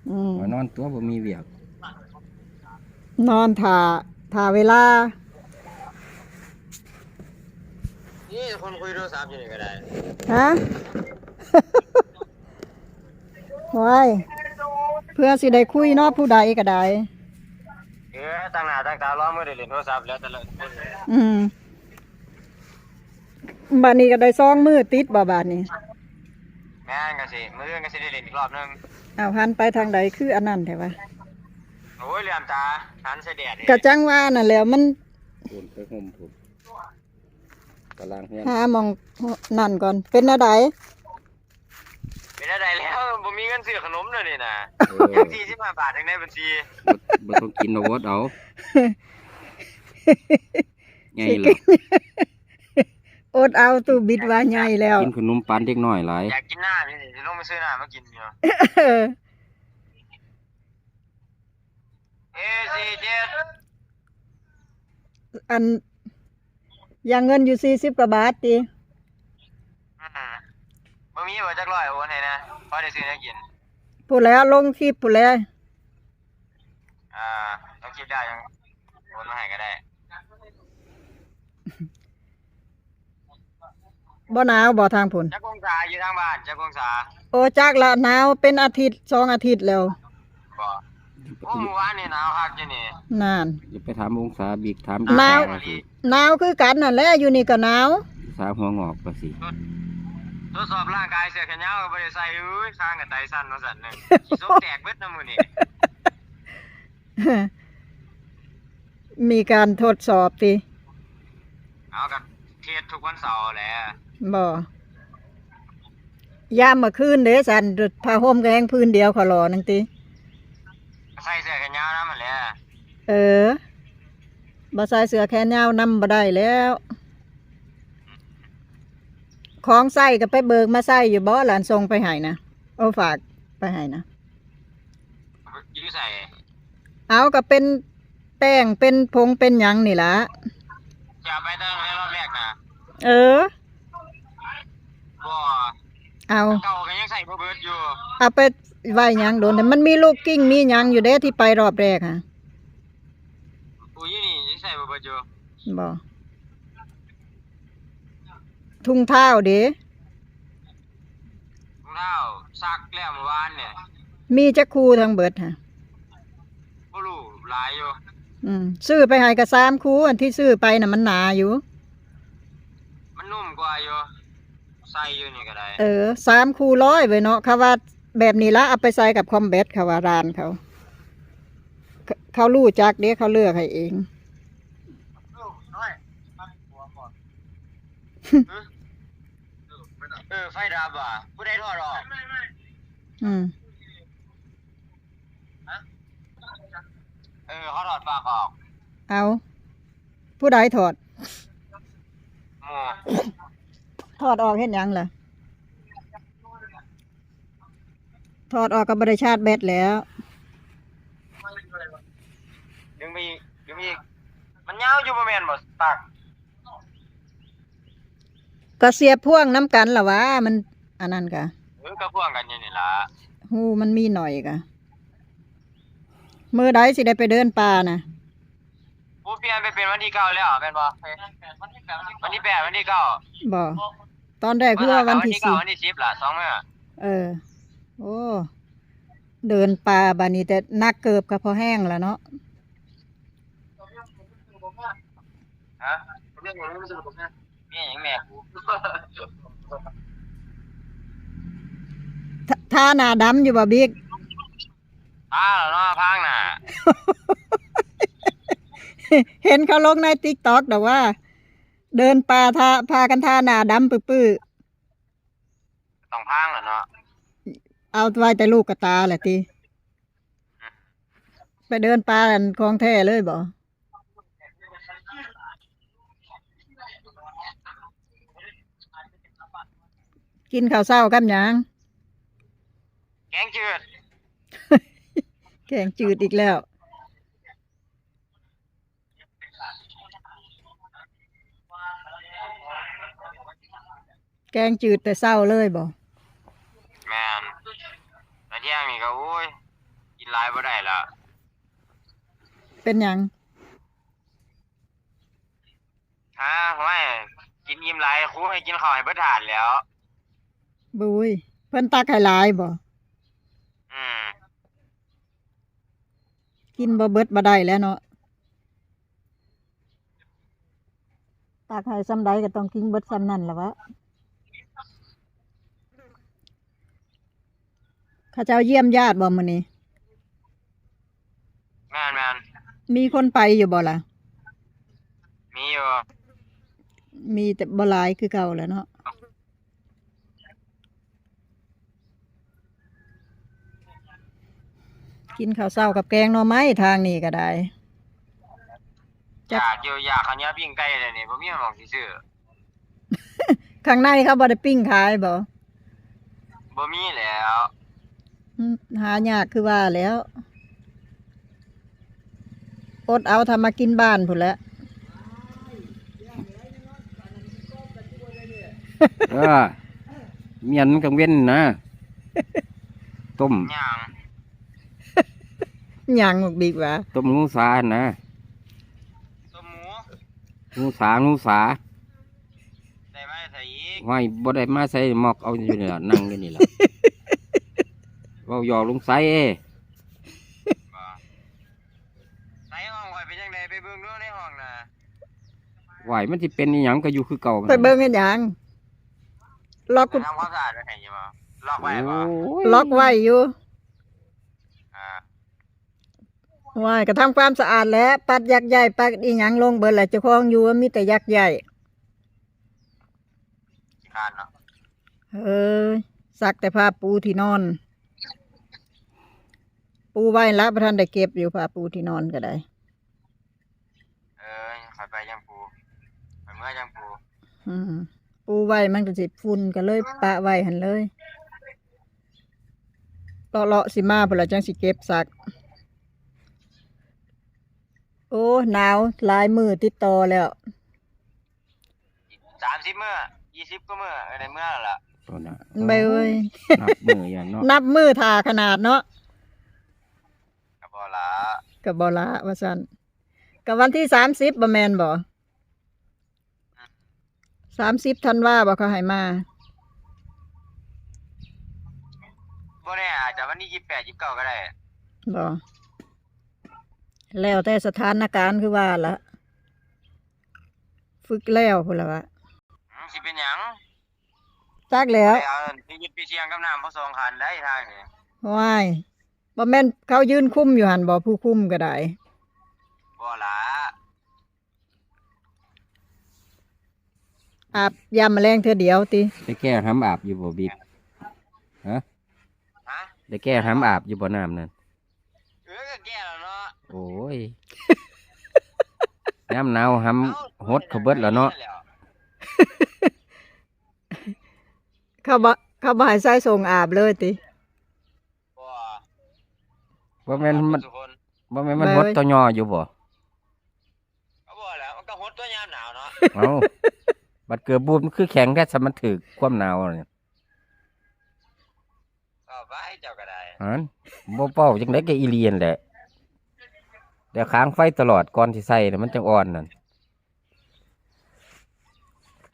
ອືມ ວ່ານອນຕົວະ ບໍ່ມີວຽກ ນອນຖ້າ ຖ້າເວລາ. ນີ້ຄົນຄຸຍໂທລະສັບຢູ່ນີ້ກໍໄດ້ ຮະ? ໂອ້ຍ ເພື່ອຊິໄດ້ຄຸຍເນາະ ຜູ້ໃດກໍໄດ້ ເອີ ຕັ້ງໜ້າຕັ້ງຕາລໍມືໄດ້ຫຼິ້ນໂທລະສັບແລ້ວແຕ່ລະຄົນ. ອືມ ບາດນີ້ກໍໄດ້ສອງມື້ຕິດບໍ່ບາດນີ້? ແມ່ນ ກໍຊິ ມື້ອື່ນກໍຊິໄດ້ຫຼິ້ນອີກລອບໜຶ່ງ. ອ້າວ ຫັນໄປທາງໃດຄືອັນນັ້ນແທ້ວະ? ໂອ້ຍ ເຫຼືອມຕາ ຫັນໃສ່ແດດ ກໍຈັ່ງວ່ານັ້ນແຫຼະ ມັນ ພຸ້ນໄປຮົ່ມພຸ້ນ ຕາລ່າງເຮືອນ ຫາໝ່ອງນັ້ນກ່ອນ. ເປັນແນວໃດ? ເປັນແນວໃດແລ້ວ ບໍ່ມີເງິນຊື້ຂະໜົມແລ້ວນີ້ນະ. ເອີ ຍັງສີ່ສິບຫ້າບາດ ຍັງໃນບັນຊີ ບໍ່ ບໍ່ຕ້ອງກິນດອກ ອົດເອົາ ໃຫຍ່ແລ້ວ ອົດເອົາ ຕູ້ບິດວ່າໃຫຍ່ແລ້ວ ກິນຂະໜົມປານເດັກນ້ອຍຫຼາຍ. ຢາກກິນນ້ຳນີ້ ຊິລົງໄປຊື້ນ້ຳມາກິນຢູ່. ເອີ ເອ ສີ່ເຈັດ ອັນ ຍັງເງິນຢູ່ສີ່ສິບກວ່າບາດຕິ? ອືມ ບໍ່ມີບໍ່ຈັກຮ້ອຍ ໂອນໃຫ້ແດ່ ພໍໄດ້ຊື້ແນວກິນ. ພຸ້ນແຫຼະ ລົງຄລິບພຸ້ນແຫຼະ. ອ່າ ລົງຄລິບແລ້ວຍັງໂອນມາໃຫ້ກໍໄດ້. ບໍ່ໜາວບໍ່ທາງພຸ້ນ? ຈັກອົງສາຢູ່ທາງບ້ານ ຈັກອົງສາ? ໂອ ຈັກລະ ໜາວເປັນອາທິດສອງອາທິດແລ້ວ. ບໍ່ ໂອ້ ມື້ວານນີ້ໜາວຄັກຢູ່ນີ້. ນັ້ນ ຢ່າໄປຖາມອົງສາ ບິກຖາມ ໜາວ ໜາວຄືກັນຫັ້ນແຫຼະ ຢູ່ນີ້ກໍໜາວ ສາຫົວງອກວ່າຊີ້. ທົດ ທົດສອບຮ່າງກາຍ ເສື້ອແຂນຍາວກໍບໍ່ໄດ້ໃສ່ ເອີຍ ຄາງກໍໄຕສັ່ນວ່າຊັ້ນ ຂີ້ສົກແຕກເບິດນະມື້ນີ້. ມີການທົດສອບຕິ? ເອົາ ກໍເຮັດທຸກວັນເສົາແຫຼະ. ບໍ່ ຍາມມື້ຄືນເດ້ຊັ້ນ ຜ້າຫົ່ມກໍແຮ່ງພື້ນດຽວ ຂ້ອຍລໍໜຶ່ງຕິ? ໃສ່ເສື້ອແຂນຍາວນຳຫັ້ນແຫຼະ. ເອີ ບໍ່ໃສ່ເສື້ອແຂນຍາວນຳບໍ່ໄດ້ແລ້ວ. ຂອງໃຊ້ກໍໄປເບີກມາໃຊ້ຢູ່ບໍ່? ຫຼານສົ່ງໄປໃຫ້ນະ ໂອ ຝາກໄປໃຫ້ນະ. ຢູ່ໃສ? ເອົາ ກໍເປັນແປ້ງ ເປັນຜົງ ເປັນຫຍັງນີ້ລະ. ຈະເອົາໄປຕັ້ງແຕ່ຮອບແລກນະ? ເອີ ບໍ່ ເອົາ ເກົ່າກໍຍັງໃຊ້ບໍ່ເບິດຢູ່. ເອົາໄປໄວ້ຫຍັງດົນ? ມັນມີລູກກິ້ງ ມີຫຍັງຢູ່ເດ້ ທີ່ໄປຮອບແລກຫະ. ໂອ້ ຢູ່ນີ້ຍັງໃຊ້ບໍ່ເບິດຢູ່. ບໍ່ ຖົງເທົ້າເດ? ຖົງເທົ້າຊັກແລ້ວມື້ວານນີ້. ມີຈັກຄູ່ທັງເບິດຫະ? ບໍ່ຮູ້ ຫຼາຍຢູ່. ອືມ ຊື້ໄປໃຫ້ກໍສາມຄູ່ ອັນທີ່ຊື້ໄປນະມັນໜາຢູ່. ມັນນຸ້ມກວ່າຢູ່ ໃສ່ຢູ່ນີ້ກໍໄດ້. ເອີ ສາມຄູ່ຮ້ອຍເວີຍເນາະ. ເຂົາວ່າແບບນີ້ລະ ເອົາໄປໃສ່ກັບຄອມແບັດ ເຂົາວ່າ ຮ້ານເຂົາ ເຂົາ ເຂົາຮູ້ຈັກເດ້ ເຂົາເລືອກໃຫ້ເອງ. ເອີ ໄຟດັບຫວາ? ຜູ້ໃດຖອດອອກ? ອືມ ເອີ ເຂົາຖອດປລັກອອກ. ເອົາ ຜູ້ໃດຖອດ? ໝູ່. ຖອດອອກເຮັດຫຍັງລະ? ຖອດອອກກໍບໍ່ໄດ້ຊາດແບັດແລ້ວ. ດຶງໄປອີກ ດຶງໄປອີກ. ມັນຍາວຢູ່ບໍ່ແມ່ນບໍ່ ປາກ? ກໍສຽບພ່ວງນຳກັນລະຫວາ ມັນອັນນັ້ນກະ. ເອີ ກໍພ່ວງກັນຢູ່ນີ້ລະ. ຮູມັນມີໜ້ອຍກະ. ມື້ໃດຊິໄດ້ໄປເດີນປ່ານະ? ຜູ້ປ່ຽນໄປເປັນວັນທີເກົ້າແລ້ວແມ່ນບໍ່? ວັນທີແປດ ວັນທີເກົ້າ. ບໍ່ ຕອນແລກຄືວ່າວັນທີສິບ ວັນທີສິບລະ ສອງມື້. ເອີ ໂອ້ ເດີນປ່າບາດນີ້ ແຕ່ໜັກເກີບກໍພໍແຮງລະເນາະ. ຮະ? ເລື່ອງຫຍັງແມ່ກູ? ທາ ທາໜ້າດຳຢູ່ບໍ່ ບິກ? ທາແລ້ວເນາະ ພາງໜ້າ. ເຫັນເຂົາລົງໃນຕິກຕັອກດອກວ່າ ເດີນປ່າທາ ພາກັນທາໜ້າດຳປຶໆ. ຕ້ອງພາງແລ້ວເນາະ. ເອົາໄວ້ແຕ່ລູກກະຕາແຫຼະຕິ. ໄປເດີນປ່າອັນຂອງແທ້ເລີຍບໍ່? ກິນເຂົ້າເຊົ້າກັບຫຍັງ? ແກງຈືດ. ແກງຈືດອີກແລ້ວ. ແກງຈືດແຕ່ເຊົ້າເລີຍບໍ່? ແມ່ນ. ຕອນທ່ຽງນີ້ກໍ ໂອ້ຍ ກິນຫຼາຍບໍ່ໄດ້ລະ. ເປັນຫຍັງ? ຫາ ຫ້ວຍ ກິນອີ່ມຫຼາຍ ຄູໃຫ້ກິນເຂົ້າໃຫ້ເບິດຖາດແລ້ວ. ບຸ້ຍ ເພິ່ນຕັກໃຫ້ຫຼາຍບໍ່? ອືມ ກິນບໍ່ເບິດບໍ່ໄດ້ແລ້ວເນາະ. ຕັກໃຫ້ສ່ຳໃດກໍຕ້ອງກິນເບິດສ່ຳນັ້ນລະວະ. ເຂົາເຈົ້າຢ້ຽມຍາດບໍ່ມື້ນີ້? ແມ່ນໆ. ມີຄົນໄປຢູ່ບໍ່ລະ? ມີຢູ່. ມີແຕ່ບໍ່ຫຼາຍຄືເກົ່າແຫຼະເນາະ. ກິນເຂົ້າເຊົ້າກັບແກງໜໍ່ໄມ້ທາງນີ້ກໍໄດ້. ຢາກຢູ່ ຢາກເຂົ້າໜຽວປີ້ງໄກ່ແລ້ວນີ້ ບໍ່ມີໝ່ອງຊິຊື້. ຂ້າງໃນເຂົາບໍ່ໄດ້ປີ້ງຂາຍບໍ່? ບໍ່ມີແລ້ວ. ອືມ ຫາຍາກຄືວ່າແລ້ວ. ອົດເອົາ ຖ້າມາກິນບ້ານພຸ້ນແຫຼະ. ເອີ ມ້ຽນກາງເວັນນະ ຕົ້ມ ຫຍັງ ຫຍັງບັກບິກວ່າ ຕົ້ມໜູສານະ. ຕົ້ມໝູ? ໜູສາ ໜູສາ. ໄດ້ມາໃສອີກ? ຫ້ວຍ ບໍ່ໄດ້ມາໃສ ມອກເອົາຢູ່ນີ້ລະ ນັ່ງຢູ່ນີ້ລະ. ເວົ້າຫຍອກລຸງໄຊ. ບໍ່ ໃສຫ້ອງຂ້ອຍເປັນຈັ່ງໃດ? ໄປເບິ່ງດູໃນຫ້ອງນະ. ຫວາຍ ມັນຊິເປັນອີ່ຫຍັງ ກໍຢູ່ຄືເກົ່າ. ໄປເບິ່ງເຮັດຫຍັງ? ລັອກ ໄປທຳຄວາມສະອາດໄວ້ໃຫ້ຢູ່ບໍ່? ລັອກໄວ້ບໍ່? ໂອ້ຍ ລັອກໄວ້ຢູ່. ອ່າ ຫວາຍ ກໍທຳຄວາມສະອາດແຫຼະ ປັດຢາກໃຢ ປັດອີ່ຫຍັງລົງເບິດແຫຼະ ເຈົ້າຂອງຢູ່ມີແຕ່ຢາກໃຢ. ຂີ້ຄ້ານເນາະ. ເອີຍ ສັກແຕ່ຜ້າປູທີ່ນອນ ປູໄວ້ລະ ບໍ່ທັນໄດ້ເກັບຢູ່ ຜ້າປູທີ່ນອນກໍໄດ້. ເອີຍ ຂ້ອຍໄປຈັ່ງປູ ຂ້ອຍເມືອຈັ່ງປູ. ອືມ ປູໄວ້ມັນກໍຊິຝຸ່ນ ກໍເລີຍປະໄວ້ຫັ້ນເລີຍ. ເລາະໆ ຊິມາພຸ້ນລະ ຈັ່ງຊິເກັບສັກ. ໂອ້ ໜາວຫຼາຍມື້ຕິດຕໍ່ແລ້ວ. ສາມສິບມື້ ຊາວກວ່າມື້ ເອີ ໄດ້ເມືອແລ້ວລະ. ໂອ້ນະ ເບິ່ງ ເອີຍ ນັບມື້ຢູ່ເນາະ ນັບມື້ຖ້າຂະໜາດເນາະ. ກໍບໍ່ລະ ກໍບໍ່ລະວ່າຊັ້ນ. ກໍວັນທີສາມສິບບໍ່ແມ່ນບໍ່? ສາມສິບທັນວາບໍ່ ເຂົາໃຫ້ມາ? ບໍ່ແນ່ ອາດຈະວັນທີຊາວແປດ ຊາວເກົ້າກໍໄດ້. ບໍ່ ແລ້ວແຕ່ສະຖານະການຄືວ່າລະ. ຝຶກແລ້ວພຸ້ນລະວະ. ອືມ ຊິເປັນຫຍັງ? ຈັກແລ້ວ ໄປເອົາຊີວິດໄປສ່ຽງກັບນ້ຳພະສອງຂັນໄດ້ທາງນີ້. ໂອ້ຍ ບໍ່ແມ່ນເຂົາຢືນຄຸມຢູ່ຫັ້ນບໍ່? ຜູ້ຄຸມກໍໄດ້. ບໍ່ລະ. ອາບຍາມມະແລງເທື່ອດຽວຕິ? ໄດ້ແກ້ຫຳອາບຢູ່ບໍ່ ບິກ? ຮະ? ຮະ? ໄດ້ແກ້ຫຳອາບຢູ່ບໍ່ ນ້ຳນັ້ນ? ເອີ ກໍແກ້ແລ້ວເນາະ. ໂອ້ຍ ຍາມໜາວຫຳ ເອົ້າ ຫົດເຂົ້າເບິດແລ້ວເນາະ. ເຂົາບໍ່ ເຂົາບໍ່ໃຫ້ໃສ່ສົ້ງອາບເລີຍຕິ? ບໍ່ ບໍ່ແມ່ນມັນ ບໍ່ແມ່ນມັນຫົດຕໍ່ຍໍຢູ່ບໍ່? ກໍບໍ່ແລ້ວ ມັນກໍຫົດຕົວຍາມໜາວເນາະ. ເອົ້າ ບັດເກີບບູດມັນຄືແຂງແທ້ ຊະມັນຖືກຄວາມໜາວນີ້. ເວົ້າໄປເຈົ້າກໍໄດ້. ຫັ້ນ ບໍ່ເວົ້າຈັ່ງໃດກໍອີ່ຫຼີຫັ້ນແຫຼະ. ແລ້ວຄ້າງໄຟຕະຫຼອດ ກ່ອນຊິໃສ່ນະ ມັນຈັ່ງອ່ອນນັ້ນ.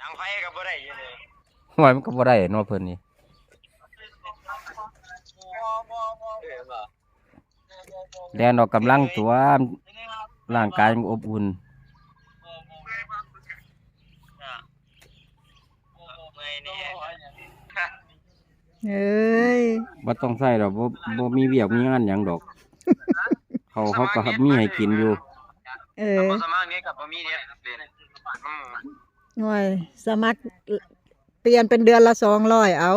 ດັງໄຟກໍບໍ່ໄດ້ຢູ່ນີ້. ໂອ້ຍ ມັນກໍບໍ່ໄດ້ເນາະເພິ່ນນີ້. ບໍ່ ບໍ່ ບໍ່ ເອີ ບໍ່ ແລ່ນອອກກຳລັງຕົວະ ຮ່າງກາຍມັນອົບອຸ່ນ. ເອີຍ ບໍ່ຕ້ອງໃຊ້ດອກ ບໍ່ ບໍ່ມີວຽກມີງານຫຍັງດອກ. ເຂົາ ເຂົາກໍມີໃຫ້ກິນຢູ່. ເອີ ບໍ່ສະໝັກນີ້ກໍບໍ່ມີເຮັດເລີຍ. ອືມ ໂອ້ຍ ສະໝັກ ປ່ຽນເປັນເດືອນລະສອງຮ້ອຍເອົາ.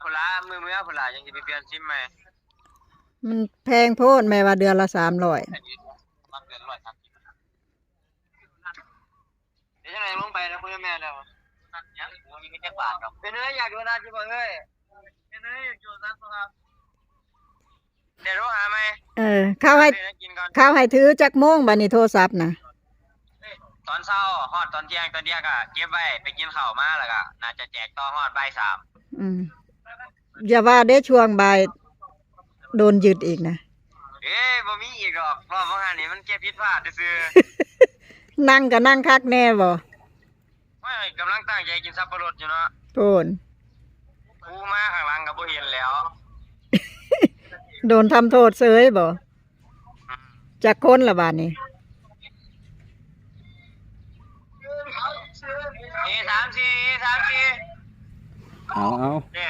ພຸ້ນລະ ມື້ເມືອພຸ້ນລະ ຈັ່ງຊິໄປປ່ຽນຊິມໃໝ່. ມັນແພງໂພດ ແມ່ວ່າເດືອນລະສາມຮ້ອຍ. ເປັນຈັ່ງໃດ ລົງໄປແລ້ວຄຸຍກັບແມ່ແລ້ວ? ຍັງ ບໍ່ມີຈັກບາດດອກ. ເປັນເອີຍ ຢາກໂດນັດຢູ່ບໍ່ເອີຍ? ເປັນເອີຍ ຢາກໂດນັດບໍ່ຄັບ? ດຽວໂທຫາໃໝ່. ເອີ ເຂົາໃຫ້ ເຂົາໃຫ້ຖືຈັກໂມງບາດນີ້ໂທລະສັບນະ? ຕອນເຊົ້າຮອດຕອນທ່ຽງ ຕອນທ່ຽງກະເກັບໄວ້ໄປກິນເຂົ້າມາ ແລ້ວກະໜ້າຈະແຈກຕໍ່ຮອດບ່າຍສາມ. ອືມ ຢ່າວ່າເດ້ ຊ່ວງບ່າຍ ໂດນຍຶດອີກນະ? ເອ້ຍ ບໍ່ມີອີກດອກ ຮອບວ່າງຫັ້ນນີ້ມັນແຄ່ຜິດພາດຊື່ໆ. ນັ່ງກໍນັ່ງຄັກແນ່ບໍ່? ໂອ້ຍ ກຳລັງຕັ້ງໃຈກິນສັບປະລົດຢູ່ເນາະ ໂພນ ຄູມາຂ້າງຫຼັງກໍບໍ່ເຫັນແລ້ວ. ໂດນທຳໂທດເສີຍບໍ່? ອືມ ຈັກຄົນລະບາດນີ້? ເອ ສາມສີ່ ເອ ສາມສີ່ ເອົາ ເອົາ ເດ້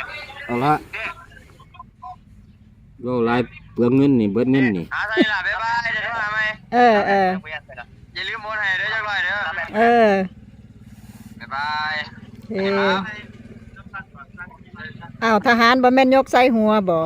ເອົາລະ ເດ້ ເວົ້າຫຼາຍເປືອງເງິນນີ້ ເບິດເງິນນີ້ ຫາໃສ່ລະ ບາຍບາຍ ດຽວໂທຫາໃໝ່ ເອີ ເອີ ຢ່າລືມໂອນໃຫ້ເດີ ຈັກຮ້ອຍເດີ ເອີ ບາຍບາຍ ເອີ ອ້າວ ທະຫານບໍ່ແມ່ນຍົກໃສ່ຫົວບໍ່?